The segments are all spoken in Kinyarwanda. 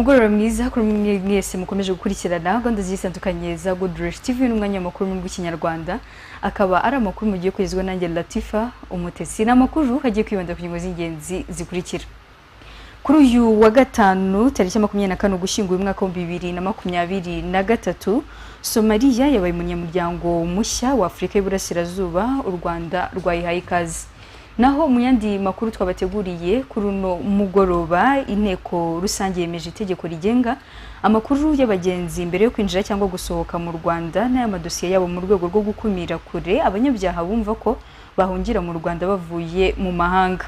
Umugoroba mwiza kuri mwese mukomeje gukurikirana gahunda zitandukanye za Goodrich TV n'umwanya w'amakuru mu rw'Ikinyarwanda, akaba ari amakuru mugiye kugezwa nanjye Latifa Umutesi. N'amakuru hagiye kwibanda ku ngingo z'ingenzi zikurikira. Kuri uyu wa gatanu tariki 24 Ugushyingo umwaka wa 2023, Somalia yabaye umunyamuryango mushya wa Afurika y'Iburasirazuba, u Rwanda rwayihaye ikaze. Naho mu yandi makuru twabateguriye kuri uno mugoroba, inteko rusange yemeje itegeko rigenga amakuru y'abagenzi mbere yo kwinjira cyangwa gusohoka mu Rwanda n'aya madosiye yabo mu rwego rwo gukumira kure abanyabyaha bumva ko bahungira mu Rwanda bavuye mu mahanga.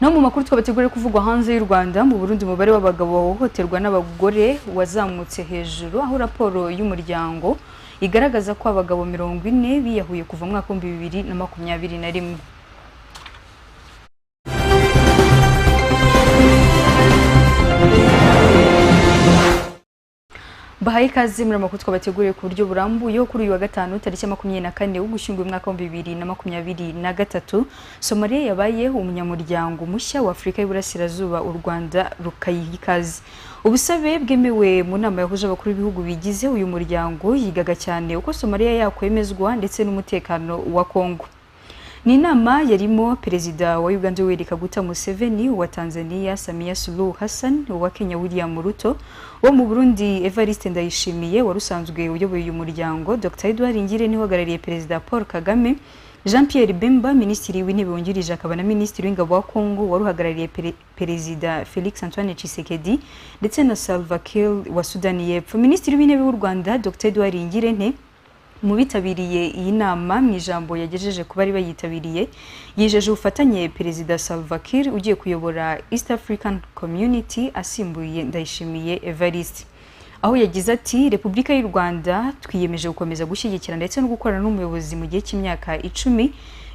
No mu makuru twabateguriye kuvugwa hanze y'u Rwanda, mu Burundi umubare w'abagabo bahohoterwa n'abagore wazamutse hejuru, aho raporo y'umuryango igaragaza ko abagabo 40 biyahuye kuva mu mwaka wa 2021. Bahaye ikaze muri amakuru twabateguriye ku buryo burambuye kuri uyu wa gatanu tariki 24 Ugushyingo umwaka wa 2023, Somalia yabaye umunyamuryango mushya wa Afurika y'Iburasirazuba, u Rwanda rukayiha ikaze. Ubusabe bwemewe mu nama yahuje abakuru b'ibihugu bigize uyu muryango yigaga cyane uko Somalia yakwemezwa ndetse n'umutekano wa Kongo. Ni inama yarimo Perezida wa Uganda Yoweri Kaguta Museveni, wa Tanzania Samia Suluhu Hassan, wa Kenya William Ruto, wo mu Burundi Evariste Ndayishimiye wari usanzwe uyoboye uyu muryango, Dr Edouard Ngirente uhagarariye Perezida Paul Kagame, Jean Pierre Bemba Minisitiri w'Intebe wungirije akaba na Minisitiri w'Ingabo wa Kongo wari uhagarariye Perezida Felix Antoine Tshisekedi, ndetse na Salva Kiir wa Sudani y'Epfo. Minisitiri w'Intebe w'u Rwanda Dr Edouard Ngirente mu bitabiriye iyi nama, mu ijambo yagejeje ku bari bayitabiriye, yijeje ubufatanye Perezida Salva Kiir ugiye kuyobora East African Community asimbuye Ndayishimiye Evariste, aho yagize ati: Repubulika y'u Rwanda twiyemeje gukomeza gushyigikira ndetse no gukorana n'umuyobozi mu gihe cy'imyaka 10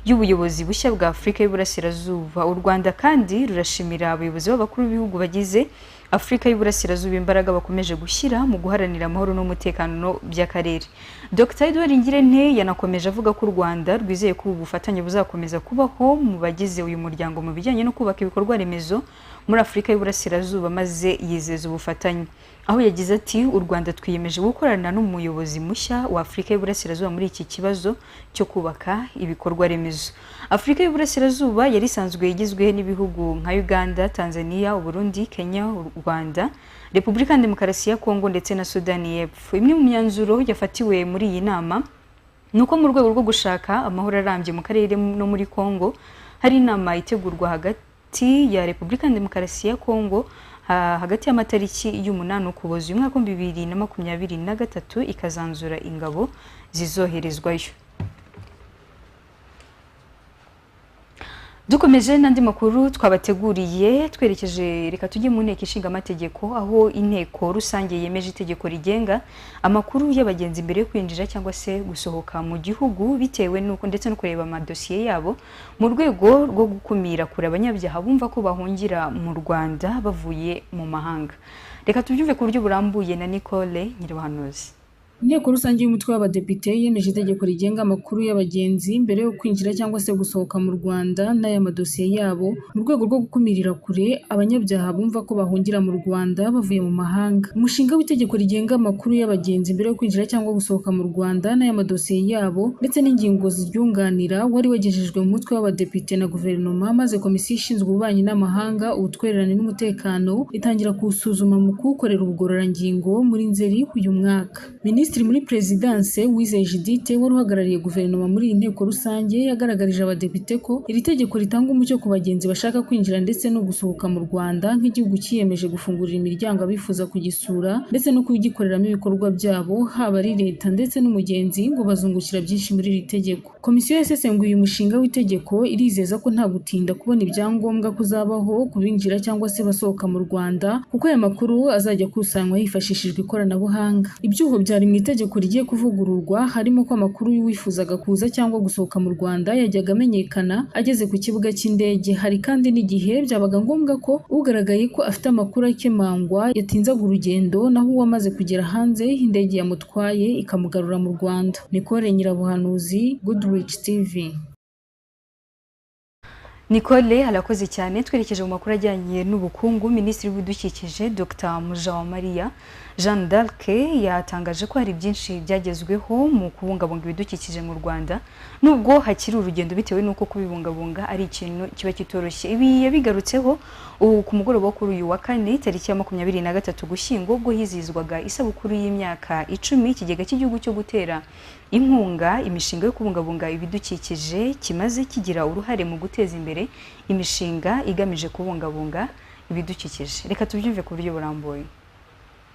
y'ubuyobozi bushya bwa Afurika y'Iburasirazuba. U Rwanda kandi rurashimira abayobozi b'abakuru b'ibihugu bagize Afurika y'Iburasirazuba imbaraga bakomeje gushyira mu guharanira amahoro n'umutekano by'akarere. Dr Edouard Ngirente yanakomeje avuga ko u Rwanda rwizeye ko ubu bufatanye buzakomeza kubaho mu bagize uyu muryango mu bijyanye no kubaka ibikorwa remezo muri Afurika y'Iburasirazuba, maze yizeza ubufatanye. Aho yagize ati: u Rwanda twiyemeje gukorana n'umuyobozi mushya wa Afurika y'Iburasirazuba muri iki kibazo cyo kubaka ibikorwa remezo. Afurika y'Iburasirazuba yari isanzwe igizwe n'ibihugu nka Uganda, Tanzania, Uburundi, Kenya, u Rwanda, Repubulika ya Demokarasi ya Kongo ndetse na Sudani y'Epfo. Imwe mu myanzuro yafatiwe muri iyi nama ni uko mu rwego rwo gushaka amahoro arambye mu karere no muri Kongo, hari inama itegurwa hagati ya Repubulika ya Demokarasi ya Kongo hagati y'amatariki y'8 Ukuboza uyu mwaka wa 2023, ikazanzura ingabo zizoherezwayo. Dukomeje n'andi makuru twabateguriye, twerekeje reka tujye mu nteko ishinga amategeko, aho inteko rusange yemeje itegeko rigenga amakuru y'abagenzi mbere yo kwinjira cyangwa se gusohoka mu gihugu, bitewe nuko ndetse no kureba amadosiye yabo mu rwego rwo gukumira kure abanyabyaha bumva ko bahungira mu Rwanda bavuye mu mahanga. Reka tubyumve ku buryo burambuye na Nicole Nyirabahanuzi. Inteko rusange y'umutwe w'abadepite yemeje itegeko rigenga amakuru y'abagenzi mbere yo kwinjira cyangwa se gusohoka mu Rwanda n'aya madosiye yabo mu rwego rwo gukumirira kure abanyabyaha bumva ko bahungira mu Rwanda bavuye mu mahanga. Umushinga w'itegeko rigenga amakuru y'abagenzi mbere yo kwinjira cyangwa gusohoka mu Rwanda n'aya madosiye yabo ndetse n'ingingo ziryunganira wari wagejejwe mu mutwe w'abadepite na guverinoma, maze komisiyo ishinzwe ububanyi n'amahanga, ubutwererane n'umutekano itangira kuwusuzuma mu kuwukorera ubugororangingo muri Nzeri uyu mwaka. Minisitiri muri Perezidanse Uwizeye Judith wari uhagarariye guverinoma muri iyi nteko rusange yagaragarije abadepite ko iri tegeko ritanga umucyo ku bagenzi bashaka kwinjira ndetse no gusohoka mu Rwanda nk'igihugu cyiyemeje gufungurira imiryango abifuza kugisura ndetse no kugikoreramo ibikorwa byabo, haba ari leta ndetse n'umugenzi, ngo bazungukira byinshi muri iri tegeko. Komisiyo yasesenguye uyu mushinga w'itegeko irizeza ko nta gutinda kubona ibyangombwa kuzabaho ku binjira cyangwa se basohoka mu Rwanda, kuko aya makuru azajya akusanywa hifashishijwe ikoranabuhanga. Ibyuho byari mu itegeko rigiye kuvugururwa harimo ko amakuru y'uwifuzaga kuza cyangwa gusohoka mu Rwanda yajyaga amenyekana ageze ku kibuga cy'indege. Hari kandi n'igihe byabaga ngombwa ko ugaragaye ko afite amakuru akemangwa yatinzaga urugendo, naho uwamaze kugera hanze indege yamutwaye ikamugarura mu Rwanda. Nicole Nyirabuhanuzi, Goodrich TV. Nicole arakoze cyane. Twerekeje mu makuru ajyanye n'ubukungu. Minisitiri w'Ibidukikije Dr Mujawamariya Jeanne d'Arc yatangaje ko hari byinshi byagezweho mu kubungabunga ibidukikije mu Rwanda, nubwo hakiri urugendo bitewe n'uko kubibungabunga ari ikintu kiba kitoroshye. Ibi yabigarutseho ubu ku mugoroba wo kuri uyu wa kane, tariki ya 23 Ugushyingo, ubwo hizihizwaga isabukuru y'imyaka 10 ikigega cy'igihugu cyo gutera inkunga imishinga yo kubungabunga ibidukikije kimaze kigira uruhare mu guteza imbere imishinga igamije kubungabunga ibidukikije. Reka tubyumve ku buryo burambuye.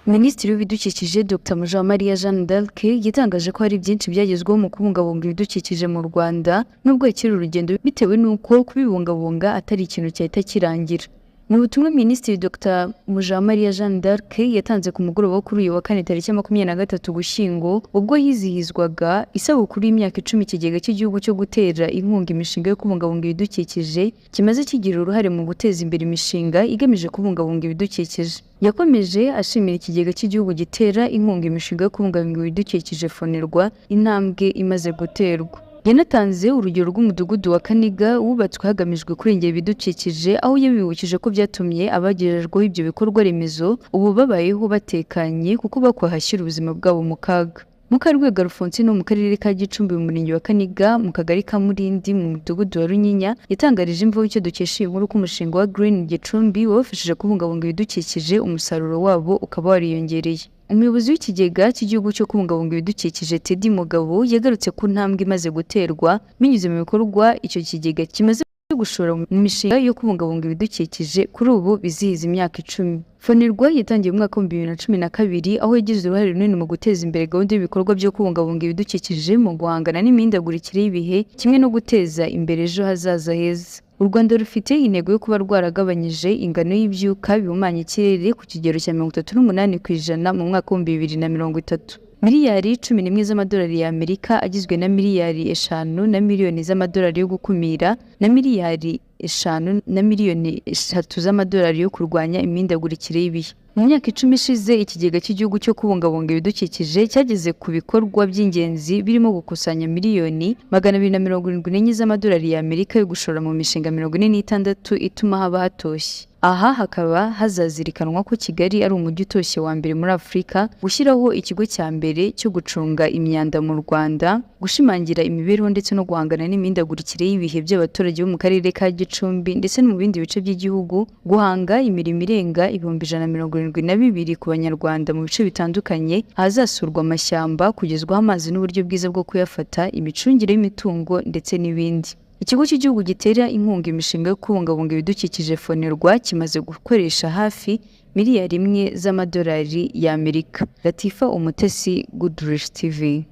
Minisitiri w'Ibidukikije Dr Mujawamariya Jeanne d'Arc yatangaje ko hari byinshi byagezweho mu kubungabunga ibidukikije mu Rwanda, nubwo hakiri urugendo bitewe n'uko kubibungabunga atari ikintu cyahita kirangira. Mu butumwa Minisitiri Dr Mujawamariya Jeanne d'Arc yatanze ku mugoroba wo kuri uyu wa kane, tariki ya 23 Ugushyingo, ubwo hizihizwaga isabukuru y'imyaka 10 ikigega cy'igihugu cyo gutera inkunga imishinga yo kubungabunga ibidukikije kimaze kigira uruhare mu guteza imbere imishinga igamije kubungabunga ibidukikije. Yakomeje ashimira ikigega cy'igihugu gitera inkunga imishinga yo kubungabunga ibidukikije FONERWA intambwe imaze guterwa. Yanatanze urugero rw'umudugudu wa Kaniga wubatswe hagamijwe kurengera ibidukikije, aho yabibukije ko byatumye abagerejweho ibyo bikorwa remezo ubu babayeho batekanye kuko bakwahashyira ubuzima bwabo mu kaga. Mukarwego Alphonsine wo mu karere ka Gicumbi mu murenge wa Kaniga mu kagari ka Murindi mu mudugudu wa Runyinya yatangarije Imvaho Nshya dukesha iyi nkuru ko umushinga wa Green Gicumbi wabafashije kubungabunga ibidukikije, umusaruro wabo ukaba wariyongereye. Umuyobozi w'ikigega cy'igihugu cyo kubungabunga ibidukikije Teddy Mugabo yagarutse ku ntambwe imaze guterwa binyuze mu bikorwa icyo kigega kimaze gushora mu mishinga yo kubungabunga ibidukikije kuri ubu bizihiza imyaka 10. FONERWA yatangiye mu mwaka wa 2012, aho yagize uruhare runini mu guteza imbere gahunda y'ibikorwa byo kubungabunga ibidukikije mu guhangana n'imihindagurikire y'ibihe kimwe no guteza imbere ejo hazaza heza. U Rwanda rufite intego yo kuba rwaragabanyije ingano y'ibyuka bihumanya ikirere ku kigero cya 38% mu mwaka wa 2030. Miliyari 11 z'amadolari y'Amerika agizwe na miliyari 5 na miliyoni z'amadolari yo gukumira na miliyari 5 na miliyoni 3 z'amadolari yo kurwanya imihindagurikire y'ibihe. Mu myaka 10 ishize, ikigega cy'igihugu cyo kubungabunga ibidukikije cyageze ku bikorwa by'ingenzi birimo gukusanya miliyoni 274 z'amadolari y'Amerika yo gushora mu mishinga 46 ituma haba hatoshye. Aha hakaba hazazirikanwa ko Kigali ari umujyi utoshye wa mbere muri Afurika, gushyiraho ikigo cya mbere cyo gucunga imyanda mu Rwanda, gushimangira imibereho ndetse no guhangana n'imihindagurikire y'ibihe by'abaturage bo mu karere ka Gicumbi ndetse no mu bindi bice by'igihugu, guhanga imirimo irenga 172,000 ku Banyarwanda mu bice bitandukanye, ahazasurwa amashyamba, kugezwaho amazi n'uburyo bwiza bwo kuyafata, imicungire y'imitungo ndetse n'ibindi. Ikigo cy'igihugu gitera inkunga imishinga yo kubungabunga ibidukikije FONERWA kimaze gukoresha hafi miliyari 1 z'amadolari y'Amerika. Latifa Umutesi, Goodrich TV.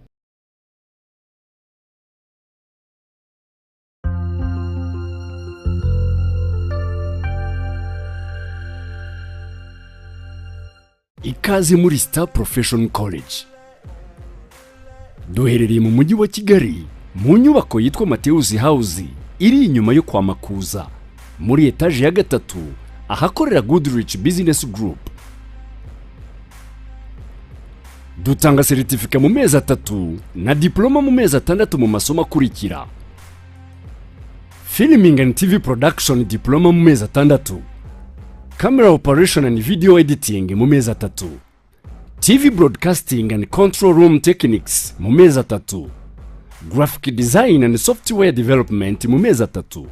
Ikaze muri Star Profession College. Duherereye mu mujyi wa Kigali mu nyubako yitwa Mateus House iri inyuma yo kwa Makuza muri etaje ya 3, ahakorera Goodrich Business Group. Dutanga seritifika mu mezi 3 na diploma mu mezi 6 mu masomo akurikira: Filming and TV Production diploma mu mezi 6, Camera Operation and Video Editing mu mezi 3, TV Broadcasting and Control Room Techniques mu mezi 3, Graphic Design and Software Development mu mezi 3.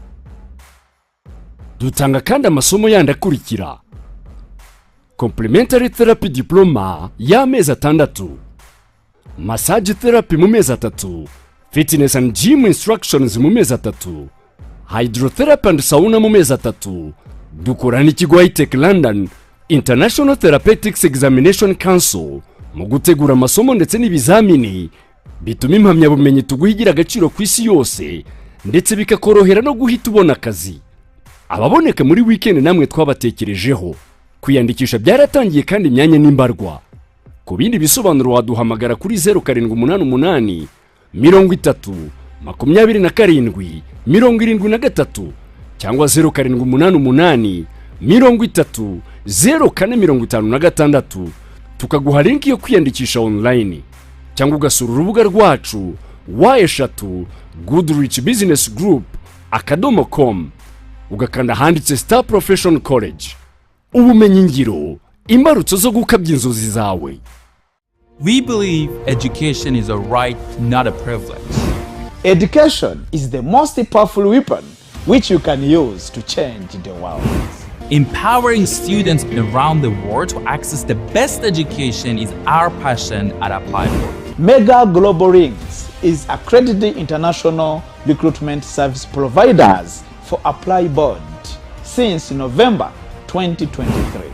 Dutanga kandi amasomo yandi akurikira: Complementary Therapy Diploma y'amezi 6, Massage Therapy mu mezi 3, Fitness and Gym Instructions mu mezi 3, Hydrotherapy and Sauna mu mezi 3. Dukora n'ikigo Hitech London International Therapeutics Examination Council mu gutegura amasomo ndetse n'ibizamini bituma impamyabumenyi tuguha igira agaciro ku isi yose, ndetse bikakorohera no guhita ubona akazi. Ababoneka muri weekend namwe twabatekerejeho. Kwiyandikisha byaratangiye kandi imyanya n'imbarwa. Ku bindi bisobanuro waduhamagara kuri 0788 30 27 73 cyangwa 0788 30 04 56, tukaguha link yo kwiyandikisha online, cyangwa ugasura urubuga rwacu www.goodrichbusinessgroup.com. ugakanda ahanditse Star Profession College. Ubumenyingiro, imbarutso zo gukabya inzozi zawe. We believe education is a right, not a privilege. Education is the most powerful weapon which you can use to change the world. Empowering students around the world to access the best education is our passion at ApplyBoard. Mega Global Rings is accredited international recruitment service providers for ApplyBoard since November 2023.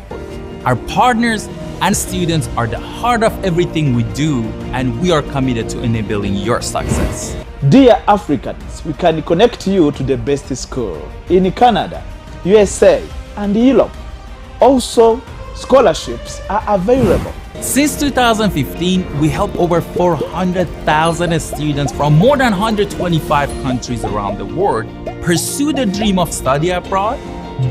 Our partners and students are the heart of everything we do, and we are committed to enabling your success. Dear Africans, we can connect you to the best school in Canada, USA, and Europe. Also, scholarships are available. Since 2015, we help over 400,000 students from more than 125 countries around the world pursue the dream of study abroad,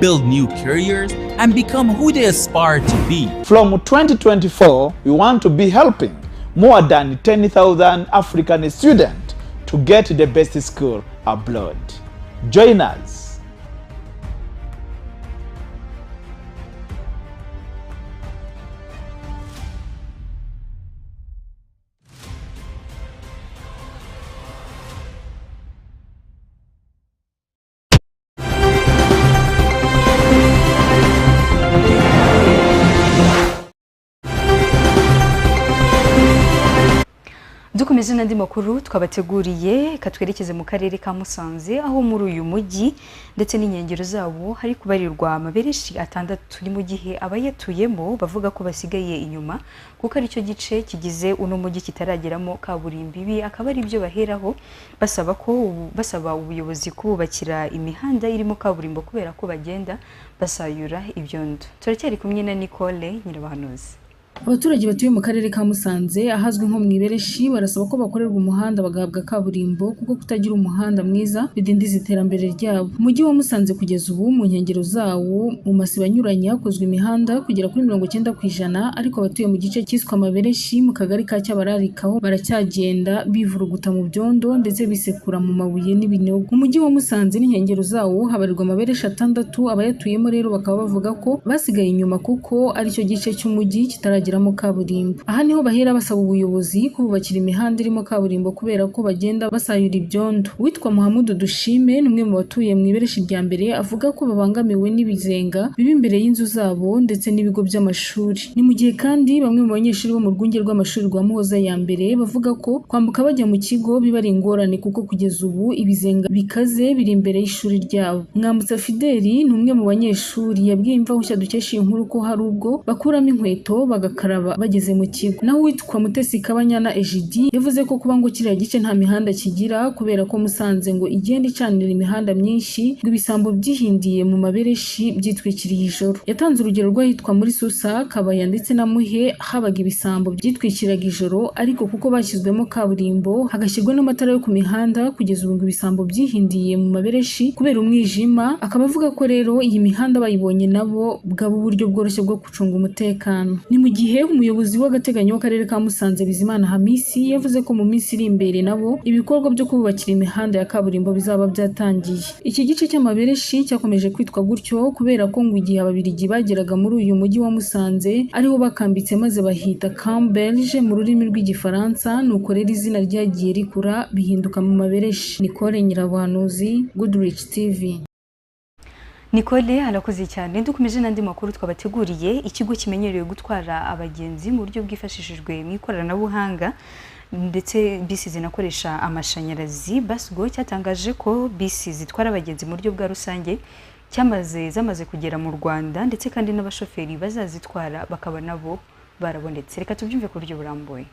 build new careers, and become who they aspire to be. From 2024, we want to be helping more than 10,000 African students to get the best school abroad. Join us. Dukomeze n'andi makuru twabateguriye, katwerekeze mu karere ka Musanze, aho muri uyu mujyi ndetse n'inkengero zawo hari kubarirwa amabereshi atandatu. Ni mu gihe abayatuyemo bavuga ko basigaye inyuma kuko aricyo gice kigize uno mujyi kitarageramo kaburimbo. Ibi akaba ari byo baheraho basaba ubuyobozi kububakira imihanda irimo kaburimbo kubera ko bagenda basayura ibyondo. Turacyari kumwe na Nicole Nyirabahanuzi. Abaturage batuye mu karere ka Musanze ahazwi nko mu Ibereshi barasaba ko bakorerwa umuhanda bagahabwa kaburimbo kuko kutagira umuhanda mwiza bidindiza iterambere ryabo. Umujyi wa Musanze kugeza ubu mu nkengero zawo mu masibo anyuranye hakozwe imihanda kugera kuri 90%, ariko abatuye mu gice cyiswe Amabereshi mu kagari ka Cyabararikaho baracyagenda bivuruguta mu byondo ndetse bisekura mu mabuye n'ibinogo. Mu mujyi wa Musanze n'inkengero zawo habarirwa amabereshi atandatu, abayatuyemo rero bakaba bavuga ko basigaye inyuma kuko aricyo gice cy'umujyi kitarageramo kaburimbo. Aha niho bahera basaba ubuyobozi kububakira imihanda irimo kaburimbo kubera ko bagenda basayura ibyondo. Uwitwa Muhamudu Dushime ni umwe mu batuye mu Ibereshi rya mbere, avuga ko babangamiwe n'ibizenga biba imbere y'inzu zabo ndetse n'ibigo by'amashuri. Ni mu gihe kandi bamwe mu banyeshuri bo mu rwunge rw'amashuri rwa Muhoza ya mbere bavuga ko kwambuka bajya mu kigo biba ari ingorane kuko kugeza ubu ibizenga bikaze biri imbere y'ishuri ryabo. Mwambutsa Fideli ni umwe mu banyeshuri yabwiye Imvaho dukesha iyi nkuru ko hari ubwo bakuramo inkweto bagakaraba bageze mu kigo. Naho uwitwa Mutesi Kabanyana Ejidi yavuze ko kuba ngo kiriya gice nta mihanda kigira kubera ko Musanze ngo igenda icanira imihanda myinshi ngo ibisambo byihindiye mu mabereshi byitwikiriye ijoro. Yatanze urugero rw'ahitwa muri Susa, Kabaya ndetse na Muhe habaga ibisambo byitwikiraga ijoro, ariko kuko bashyizwemo kaburimbo hagashyirwa n'amatara yo ku mihanda kugeza ubu ngo ibisambo byihindiye mu mabereshi kubera umwijima. Akaba avuga ko rero iyi mihanda bayibonye nabo bwaba uburyo bworoshye bwo gucunga umutekano. Ni mu gihe umuyobozi w'agateganyo w'akarere ka Musanze Bizimana Hamisi yavuze ko mu minsi iri imbere nabo ibikorwa byo kububakira imihanda ya kaburimbo bizaba byatangiye. Iki gice cy'amabereshi cyakomeje kwitwa gutyo kubera ko ngo igihe Ababiligi bageraga muri uyu mujyi wa Musanze ariho bakambitse maze bahita Camp Belge mu rurimi rw'Igifaransa, nuko rero izina ryagiye rikura bihinduka mu mabereshi. Nicole Nyirabahanuzi, Goodrich TV. Nicole arakoze cyane. Dukomeje n'andi makuru twabateguriye. Ikigo kimenyerewe gutwara abagenzi mu buryo bwifashishijwe mu ikoranabuhanga ndetse bisi zinakoresha amashanyarazi, Basgo, cyatangaje ko bisi zitwara abagenzi mu buryo bwa rusange zamaze kugera mu Rwanda, ndetse kandi n'abashoferi bazazitwara bakaba nabo barabonetse. Reka tubyumve ku buryo burambuye.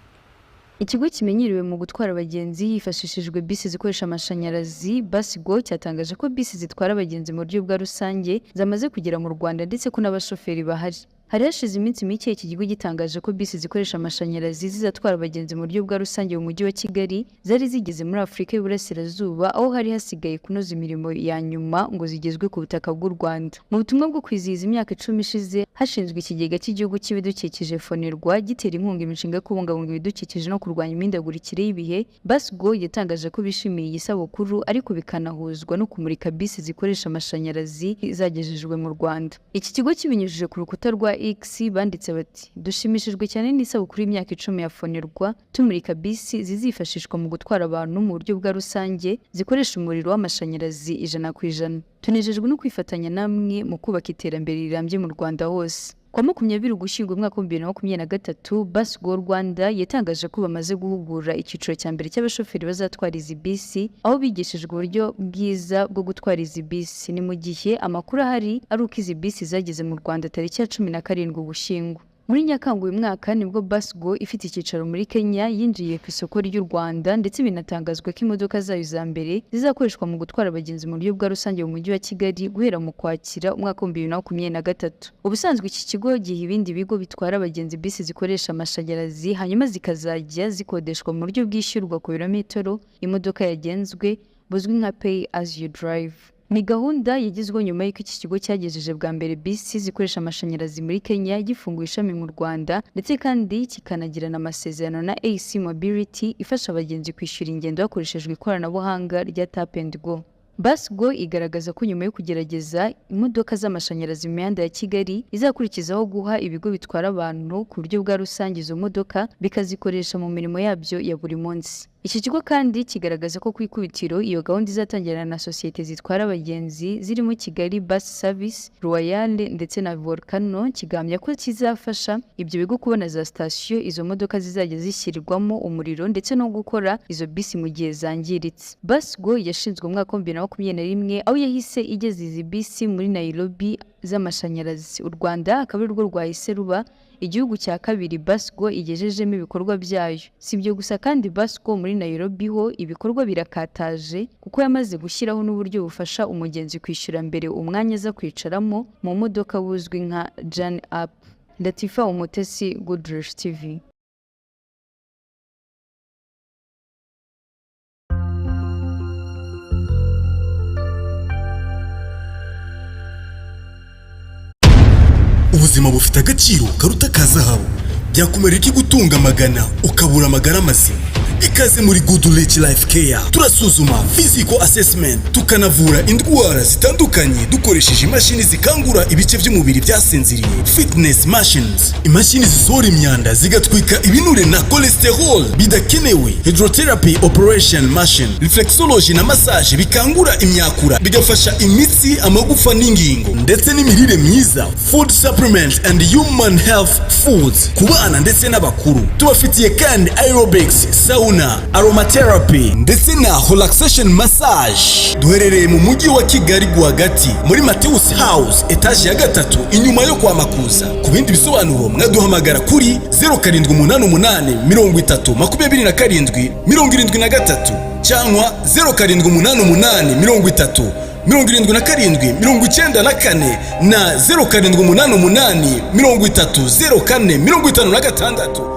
Ikigo kimenyerewe mu gutwara abagenzi hifashishijwe bisi zikoresha amashanyarazi Basgo cyatangaje ko bisi zitwara abagenzi mu buryo bwa rusange zamaze kugera mu Rwanda ndetse ko n'abashoferi bahari. Hari hashize iminsi mike iki kigo gitangaje ko bisi zikoresha amashanyarazi zizatwara abagenzi mu buryo bwa rusange mu mujyi wa Kigali zari zigeze muri Afurika y'Uburasirazuba, aho hari hasigaye kunoza imirimo ya nyuma ngo zigezwe ku butaka bw'u Rwanda. Mu butumwa bwo kwizihiza imyaka 10 ishize hashinzwe ikigega cy'igihugu cy'ibidukikije FONERWA gitera inkunga imishinga yo kubungabunga ibidukikije no kurwanya imihindagurikire y'ibihe, BusGo yatangaje ko bishimiye iyi sabukuru ariko bikanahuzwa no kumurika bisi zikoresha amashanyarazi zagejejwe mu Rwanda. Iki kigo kibinyujije ku rukuta rwa X banditse bati: "Dushimishijwe cyane n'isabukuru y'imyaka 10 ya FONERWA tumurika bisi zizifashishwa mu gutwara abantu mu buryo bwa rusange zikoresha umuriro w'amashanyarazi 100%. Tunejejwe no kwifatanya namwe mu kubaka iterambere rirambye mu Rwanda hose." Kwa 20 Ugushyingo umwaka wa 2023, BusGo Rwanda yatangaje ko bamaze guhugura icyiciro cya mbere cy'abashoferi bazatwara izi bisi, aho bigishijwe uburyo bwiza bwo gutwara izi bisi. Ni mu gihe amakuru ahari ari uko izi bisi zageze mu Rwanda tariki ya 17 Ugushyingo. Muri Nyakanga uyu mwaka nibwo BusGo ifite icyicaro muri Kenya yinjiye ku isoko ry'u Rwanda, ndetse binatangazwa ko imodoka zayo za mbere zizakoreshwa mu gutwara abagenzi mu buryo bwa rusange mu mujyi wa Kigali guhera mu Kwakira umwaka wa 2023. Ubusanzwe iki kigo giha ibindi bigo bitwara abagenzi bisi zikoresha amashanyarazi, hanyuma zikazajya zikodeshwa mu buryo bwishyurwa ku birometero imodoka yagenzwe buzwi nka pay as you drive. Ni gahunda yagizweho nyuma y'uko iki kigo cyagejeje bwa mbere bisi zikoresha amashanyarazi muri Kenya gifunguye ishami mu Rwanda, ndetse kandi kikanagirana amasezerano na AC Mobility ifasha abagenzi kwishyura ingendo hakoreshejwe ikoranabuhanga rya Tap and Go. BusGo igaragaza ko nyuma yo kugerageza imodoka z'amashanyarazi mu mihanda ya Kigali, izakurikizaho guha ibigo bitwara abantu ku buryo bwa rusange izo modoka bikazikoresha mu mirimo yabyo ya buri munsi. Iki kigo kandi kigaragaza ko ku ikubitiro iyo gahunda izatangirana na sosiyete zitwara abagenzi zirimo Kigali Bus Service, Royal ndetse na Volcano, kigahamya ko kizafasha ibyo bigo kubona za sitasiyo izo modoka zizajya zishyirirwamo umuriro ndetse no gukora izo bisi mu gihe zangiritse. BusGo yashinzwe mu mwaka wa 2021, aho yahise igeza izi bisi muri Nairobi z'amashanyarazi. U Rwanda akaba ari rwo rwahise ruba igihugu cya kabiri BusGo igejejemo ibikorwa byayo. Si ibyo gusa kandi BusGo muri Nairobi ho ibikorwa birakataje, kuko yamaze gushyiraho n'uburyo bufasha umugenzi kwishyura mbere umwanya aza kwicaramo mu modoka buzwi nka Journey App. Latifa Umutesi, Goodrich TV. Ubuzima bufite agaciro karuta ka zahabu. Byakumarira iki gutunga amagana ukabura amagara mazima? Ikaze muri Good Rich Life Care. Turasuzuma, physical assessment, tukanavura indwara zitandukanye dukoresheje imashini zikangura ibice by'umubiri byasinziriye, fitness machines, imashini zisohora imyanda zigatwika ibinure na cholesterol bidakenewe, hydrotherapy operation machine, reflexology na massage bikangura imyakura, bigafasha imitsi, amagufa n'ingingo, ndetse n'imirire myiza, food supplements and human health foods ku bana ndetse n'abakuru. Tubafitiye kandi aerobics, sauna, aromatherapy ndetse na relaxation massage. Duherereye mu mujyi wa Kigali rwagati muri Mateus House, etaje ya gatatu, inyuma yo kwa Makuza. Ku bindi bisobanuro mwaduhamagara kuri 0788 30 27 73 cyangwa 0788 30 77 94 na 0788 30 04 56.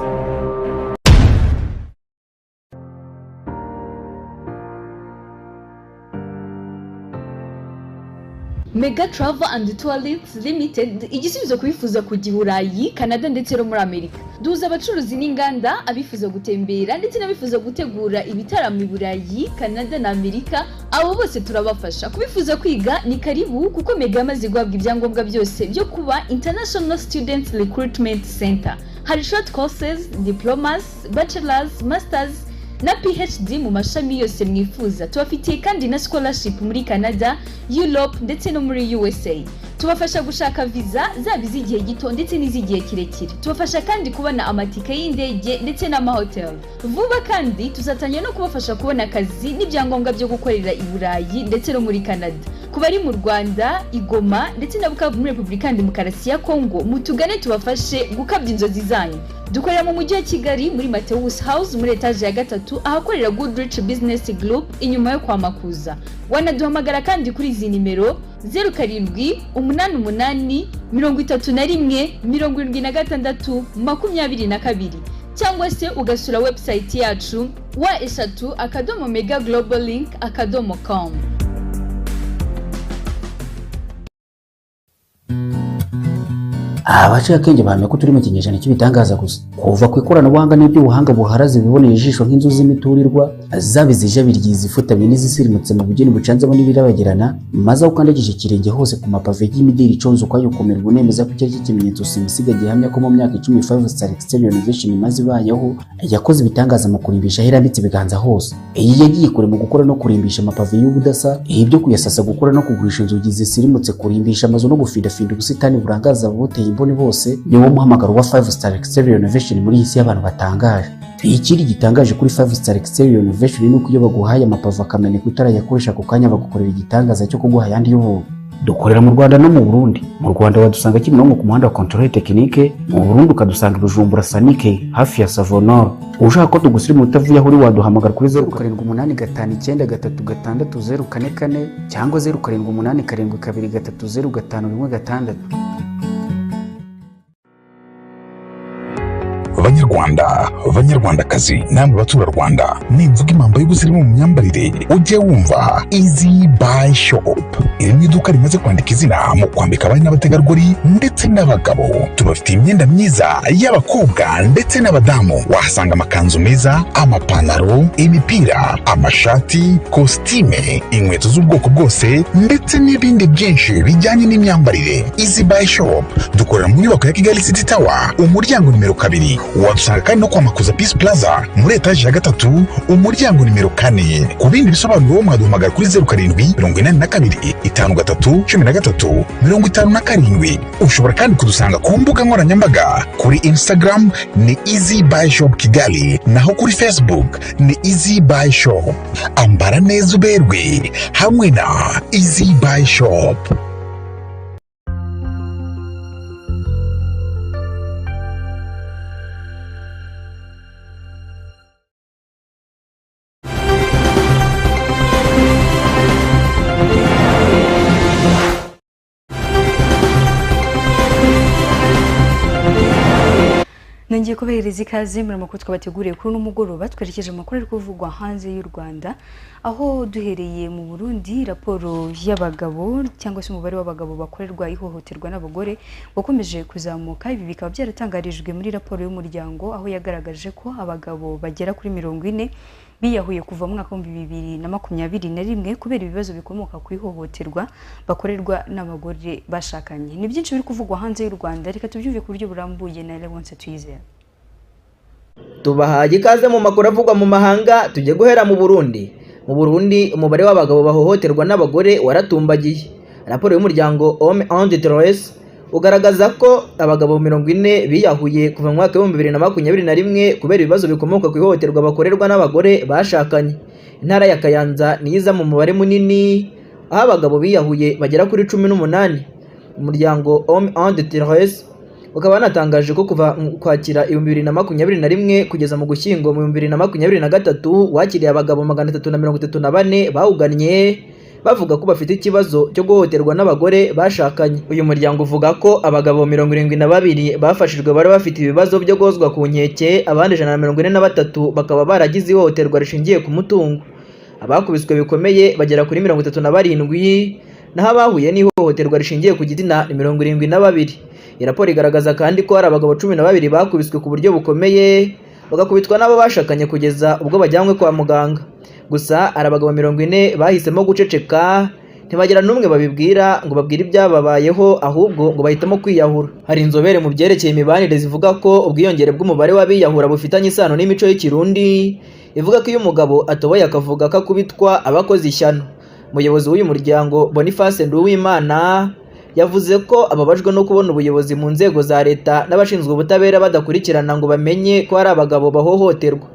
Mega Travel and Tourists Limited, igisubizo ku bifuza kujya i Burayi, Canada ndetse no muri Amerika. Duhuza abacuruzi n'inganda, abifuza gutembera ndetse n'abifuza gutegura ibitaramo i Burayi, Canada na Amerika, abo bose turabafasha. Kubifuza kwiga ni karibu, kuko Mega yamaze guhabwa ibyangombwa byose byo kuba International Student Recruitment Center. Hari short courses, diplomas, bachelors, masters na PhD mu mashami yose mwifuza. Tubafitiye kandi na scholarship muri Canada, Europe ndetse no muri USA. Tubafasha gushaka visa zaba iz'igihe gito ndetse n'iz'igihe kirekire. Tubafasha kandi kubona amatike y'indege ndetse n'amahoteli. Vuba kandi tuzatangira no kubafasha kubona akazi n'ibyangombwa byo gukorera i Burayi ndetse no muri Canada. Ku bari mu Rwanda, i Goma ndetse na Bukavu muri Repubulika ya Demokarasi ya Kongo, mutugane tubafashe gukabya inzozi zanyu. Dukorera mu mujyi wa Kigali muri Mateus House, muri etaje ya gatatu, ahakorera Goodrich Business Group, inyuma yo kwa Makuza. Wanaduhamagara kandi kuri izi nimero: 0788 31 76 22, cyangwa se ugasura website yacu www.megagloballink.com. Abaciye akenge bahamya ko turi mu kinyejana cy'ibitangaza gusa. Kuva ku ikoranabuhanga n'iby'ubuhanga buharaze biboneye ijisho, nk'inzu z'imiturirwa zaba izijabiriye, izifutamye n'izisirimutse mu bugeni bucanzemo n'ibirabagirana, maze aho ukandagije ikirenge hose ku mapave y'imideli iconze ukwayo, ukomerwa unemeza ko icyo ari cyo kimenyetso simusiga gihamya ko mu myaka 10 Five Star Exterior Innovation imaze ibayeho, yakoze ibitangaza mu kurimbisha aho irambitse ibiganza hose. Iyi yagiye kure mu gukora no kurimbisha amapave y'ubudasa, ibyo kuyasasa, gukora no kugurisha inzugi zisirimutse, kurimbisha amazu no gufindafinda ubusitani burangaza buteye imboni bose. Niwo muhamagaro wa Five Star Exterior Innovation muri iyi si y'abantu batangaje. Ikindi gitangaje kuri Five Star Exterior Innovation ni uko iyo baguhaye amapave akameneka utarayakoresha ako kanya, bagukorera igitangaza cyo kuguha ayandi y'ubuntu. Dukorera mu Rwanda no mu Burundi. Mu Rwanda wadusanga Kimironko ku muhanda wa Contrôle Technique, mu Burundi ukadusanga i Bujumbura Sanike hafi ya Savonor. Ushaka ko tugusirimu utavuye aho uri, waduhamagara kuri 0785936044 cyangwa 0787230516. Banyarwanda, banyarwandakazi, namwe baturarwanda, nimvuga impamba y'ubusirimu mu myambarire ujye wumva Easy Buy Shop. Iri ni iduka rimaze kwandika izina mu kwambika abari n'abategarugori ndetse n'abagabo. Tubafitiye imyenda myiza y'abakobwa ndetse n'abadamu. Wahasanga amakanzu meza, amapantaro, imipira, amashati, kositime, inkweto z'ubwoko bwose ndetse n'ibindi byinshi bijyanye n'imyambarire. Easy Buy Shop dukorera mu nyubako ya Kigali City Tower, umuryango nimero 2. Wadusanga kandi no kwa Makuza Peace Plaza, muri etaje ya gatatu, umuryango nimero 4. Ku bindi bisobanuro mwaduhamagara kuri 0782531357. Ushobora kandi kudusanga ku mbuga nkoranyambaga: kuri Instagram ni Easy Buy Shop Kigali, naho kuri Facebook ni Easy Buy Shop. Ambara neza uberwe hamwe na Easy Buy Shop. Nongeye kubahereza ikaze muri amakuru twabateguriye kuri uno mugoroba. Twerekeje amakuru ari kuvugwa hanze y'u Rwanda, aho duhereye mu Burundi, raporo y'abagabo cyangwa se umubare w'abagabo bakorerwa ihohoterwa n'abagore wakomeje kuzamuka. Ibi bikaba byaratangarijwe muri raporo y'umuryango, aho yagaragaje ko abagabo bagera kuri 40 biyahuye kuva mu mwaka wa 2021 kubera ibibazo bikomoka ku ihohoterwa bakorerwa n'abagore bashakanye. Ni byinshi biri kuvugwa hanze y'u Rwanda, reka tubyumve ku buryo burambuye na Leonce Tuyizere. Tubahaye ikaze mu makuru avugwa mu mahanga. Tujye guhera mu Burundi. Mu Burundi umubare w'abagabo bahohoterwa n'abagore waratumbagiye. Raporo y'umuryango Homme en Détresse ugaragaza ko abagabo 40 biyahuye kuva mu mwaka wa 2021 kubera ibibazo bikomoka ku ihohoterwa bakorerwa n'abagore bashakanye. Intara ya Kayanza niyo iza mu mubare munini, aho abagabo biyahuye bagera kuri 18. Umuryango Homme en Détresse ukaba wanatangaje ko kuva mu Kwakira 2021 kugeza mu Gushyingo mu 2023 wakiriye abagabo 334 bawugannye bavuga ko bafite ikibazo cyo guhohoterwa n'abagore bashakanye. Uyu muryango uvuga ko abagabo 72 bafashijwe bari bafite ibibazo byo guhozwa ku nkeke, abandi 143 bakaba baragize ihohoterwa rishingiye ku mutungo. Abakubiswe bikomeye bagera kuri 37, naho abahuye n'ihohoterwa rishingiye ku gitsina ni 72. Iyi raporo igaragaza kandi ko hari abagabo 12 bakubiswe ku buryo bukomeye, bagakubitwa n'abo bashakanye kugeza ubwo bajyanywe kwa muganga. Gusa hari abagabo 40 bahisemo guceceka, ntibagira n'umwe babibwira ngo babwire ibyababayeho, ahubwo ngo bahitamo kwiyahura. Hari inzobere mu byerekeye imibanire zivuga ko ubwiyongere bw'umubare w'abiyahura bufitanye isano n'imico y'Ikirundi ivuga ko iyo umugabo atoboye akavuga ko akubitwa aba akoze ishyano. Umuyobozi w'uyu muryango, Boniface Nduwimana, yavuze ko ababajwe no kubona ubuyobozi mu nzego za leta n'abashinzwe ubutabera badakurikirana ngo bamenye ko hari abagabo bahohoterwa.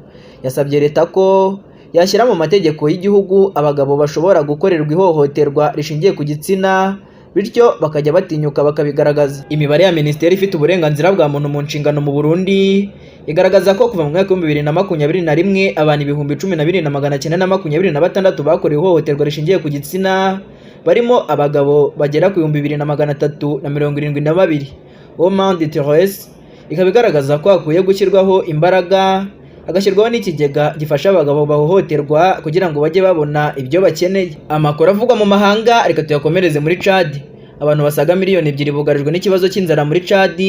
Yasabye leta ko yashyira mu mategeko y'igihugu abagabo bashobora gukorerwa ihohoterwa rishingiye ku gitsina, bityo bakajya batinyuka bakabigaragaza. Imibare ya Minisiteri ifite uburenganzira bwa muntu mu nshingano mu Burundi igaragaza ko kuva mu mwaka wa 2021 abantu 14,926 bakorewe ihohoterwa rishingiye ku gitsina, barimo abagabo bagera ku 2372. Homme de Terres ikaba igaragaza ko hakwiye gushyirwaho imbaraga, hagashyirwaho n'ikigega gifasha abagabo bahohoterwa kugira ngo bajye babona ibyo bakeneye. Amakuru avugwa mu mahanga reka tuyakomereze muri Chad. Abantu basaga 2 miliyoni bugarijwe n'ikibazo cy'inzara muri Chad,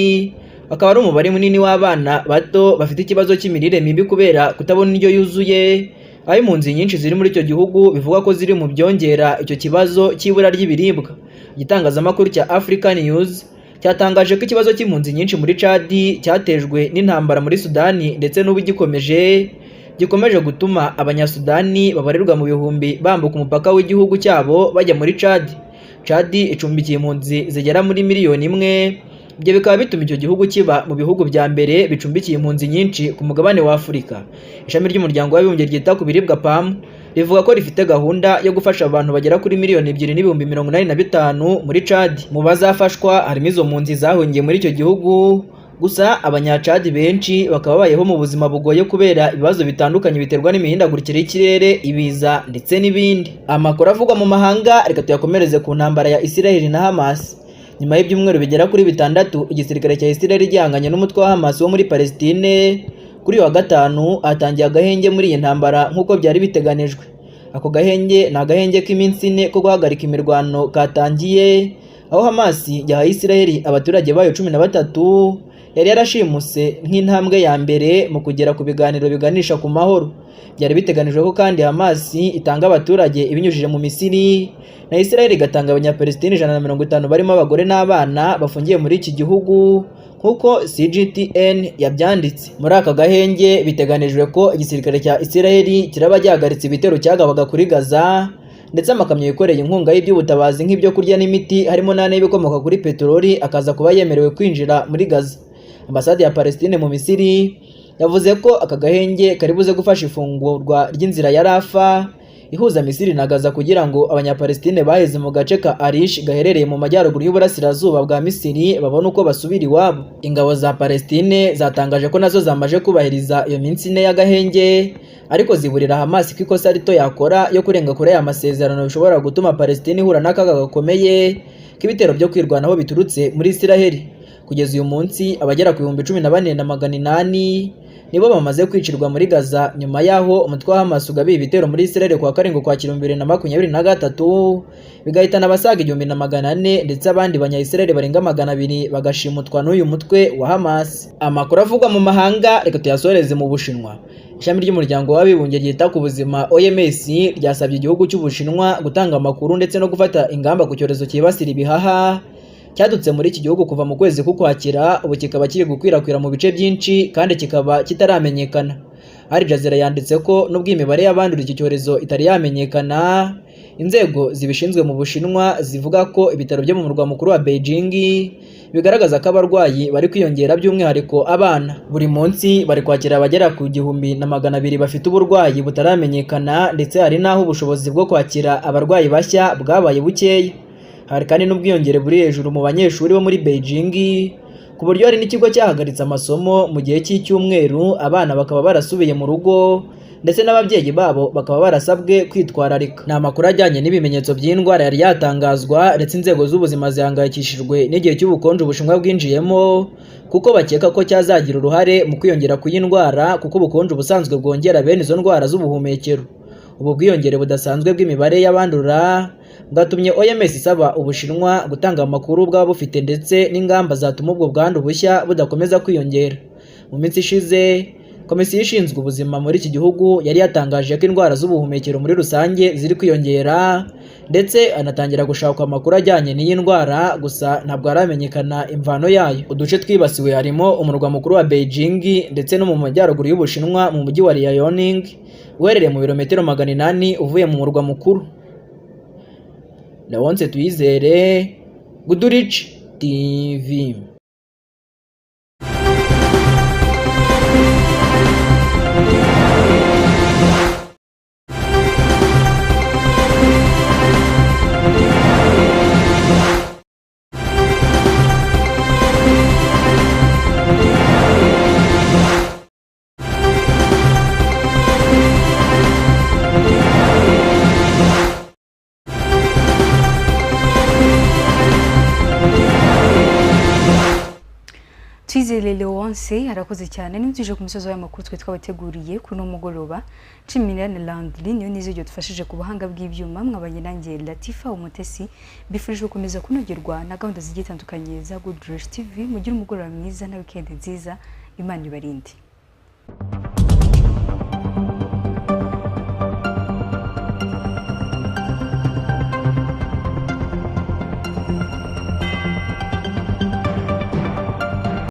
akaba ari umubare munini w'abana bato bafite ikibazo cy'imirire mibi kubera kutabona indyo yuzuye, aho impunzi nyinshi ziri muri icyo gihugu bivugwa ko ziri mu byongera icyo kibazo cy'ibura ry'ibiribwa. Igitangazamakuru cya African News cyatangaje ko ikibazo cy'impunzi nyinshi muri Chad cyatejwe n'intambara muri Sudani ndetse n'ubu gikomeje gutuma Abanyasudani babarirwa mu bihumbi bambuka umupaka w'igihugu cyabo bajya muri Chad. Chad icumbikiye impunzi zigera muri 1 miliyoni, ibyo bikaba bituma icyo gihugu kiba mu bihugu bya mbere bicumbikiye impunzi nyinshi ku mugabane wa Afurika. Ishami ry'Umuryango w'Abibumbye ryita ku biribwa PAM rivuga ko rifite gahunda yo gufasha abantu bagera kuri 2,085,000 muri Chad. Mu bazafashwa harimo izo mpunzi zahungiye muri icyo gihugu. Gusa Abanyacadi benshi bakaba babayeho mu buzima bugoye kubera ibibazo bitandukanye biterwa n'imihindagurikire y'ikirere, ibiza ndetse n'ibindi. Amakuru avugwa mu mahanga reka tuyakomereze ku ntambara ya Israel na Hamas. Nyuma y'ibyumweru bigera kuri 6 igisirikare cya Israel gihanganye n'umutwe wa Hamas wo muri Palestine, kuri uyu wa gatanu hatangiye agahenge muri iyi ntambara nk'uko byari biteganijwe. Ako gahenge ni agahenge k'iminsi 4 ko guhagarika imirwano katangiye aho Hamas yahaye Israel abaturage bayo 13 yari yarashimuse nk'intambwe ya mbere mu kugera ku biganiro biganisha ku mahoro. Byari biteganijwe ko kandi Hamas itanga abaturage ibinyujije mu Misiri, na Israel igatanga Abanyapalestine 150 barimo abagore n'abana bafungiye muri iki gihugu, nk'uko CGTN yabyanditse. Muri aka gahenge biteganijwe ko igisirikare cya Israel kiraba gihagaritse ibitero cyagabaga kuri Gaza, ndetse amakamyo yikoreye inkunga y'iby'ubutabazi nk'ibyo kurya n'imiti harimo n'ane y'ibikomoka kuri peteroli akaza kuba yemerewe kwinjira muri Gaza. Ambasade ya Palestine mu Misiri yavuze ko aka gahenge kari buze gufasha ifungurwa ry'inzira ya Rafa ihuza Misiri na Gaza, kugira ngo Abanyapalestine baheze mu gace ka Arish gaherereye mu majyaruguru y'uburasirazuba bwa Misiri babone uko basubira iwabo. Ingabo za Palestine zatangaje ko nazo zamaze kubahiriza iyo minsi 4 y'agahenge, ariko ziburira Hamas ko ikosa rito yakora yo kurenga kuri aya masezerano bishobora gutuma Palestine ihura n'akaga gakomeye k'ibitero byo kwirwanaho biturutse muri Israel. Kugeza uyu munsi abagera ku 14,800 nibo bamaze kwicirwa muri Gaza nyuma y'aho umutwe wa Hamas ugabiye ibitero muri Israel kuwa 7 Ukwakira 2023, bigahitana abasaga 1400, ndetse abandi Banya-Israel barenga 200 bagashimutwa n'uyu mutwe wa Hamas. Amakuru avugwa mu mahanga reka tuyasoreze mu Bushinwa. Ishami ry'Umuryango w'Abibumbye ryita ku buzima OMS ryasabye igihugu cy'Ubushinwa gutanga amakuru ndetse no gufata ingamba ku cyorezo cyibasira ibihaha cyadutse muri iki gihugu kuva mu kwezi k'Ukwakira, ubu kikaba kiri gukwirakwira mu bice byinshi kandi kikaba kitaramenyekana. Al Jazeera yanditse ko nubwo imibare y'abandura iki cyorezo itari yamenyekana, inzego zibishinzwe mu Bushinwa zivuga ko ibitaro byo mu murwa mukuru wa Beijing bigaragaza ko abarwayi bari kwiyongera, by'umwihariko abana. Buri munsi bari kwakira abagera ku 1200 bafite uburwayi butaramenyekana, ndetse hari n'aho ubushobozi bwo kwakira abarwayi bashya bwabaye bukeya. Hari kandi n'ubwiyongere buri hejuru mu banyeshuri bo muri Beijing, ku buryo hari n'ikigo cyahagaritse amasomo mu gihe cy'icyumweru, abana bakaba barasubiye mu rugo ndetse n'ababyeyi babo bakaba barasabwe kwitwararika. Ni amakuru ajyanye n'ibimenyetso by'indwara yari yatangazwa, ndetse inzego z'ubuzima zihangayikishijwe n'igihe cy'ubukonje Ubushinwa bwinjiyemo, kuko bakeka ko cyazagira uruhare mu kwiyongera kw'iyi ndwara, kuko ubukonje ubusanzwe bwongera bene izo ndwara z'ubuhumekero. Ubu bwiyongere budasanzwe bw'imibare y'abandura bwatumye OMS isaba Ubushinwa gutanga amakuru bwaba bufite ndetse n'ingamba zatuma ubwo bwandu bushya budakomeza kwiyongera. Mu minsi ishize komisiyo ishinzwe ubuzima muri iki gihugu yari yatangaje ko indwara z'ubuhumekero muri rusange ziri kwiyongera, ndetse anatangira gushakwa amakuru ajyanye n'iyi ndwara, gusa ntabwo haramenyekana imvano yayo. Uduce twibasiwe harimo umurwa mukuru wa Beijing ndetse no mu majyaruguru y'Ubushinwa mu mujyi wa Liaoning uherereye mu birometero 800 uvuye mu murwa mukuru. Leonce Tuyizere, Goodrich TV. Twizere Leonce arakoze cyane. Nimutije ku misozi y'amakuru twe twabateguriye kuri no mugoroba. Nshimira na Landry niyo nizeye dufashije ku buhanga bw'ibyuma, mwabanye nanjye Latifa Umutesi, bifurije gukomeza kunogerwa na gahunda zigiye zitandukanye za Good Rush TV. Mugire umugoroba mwiza na weekend nziza, Imana ibarinde.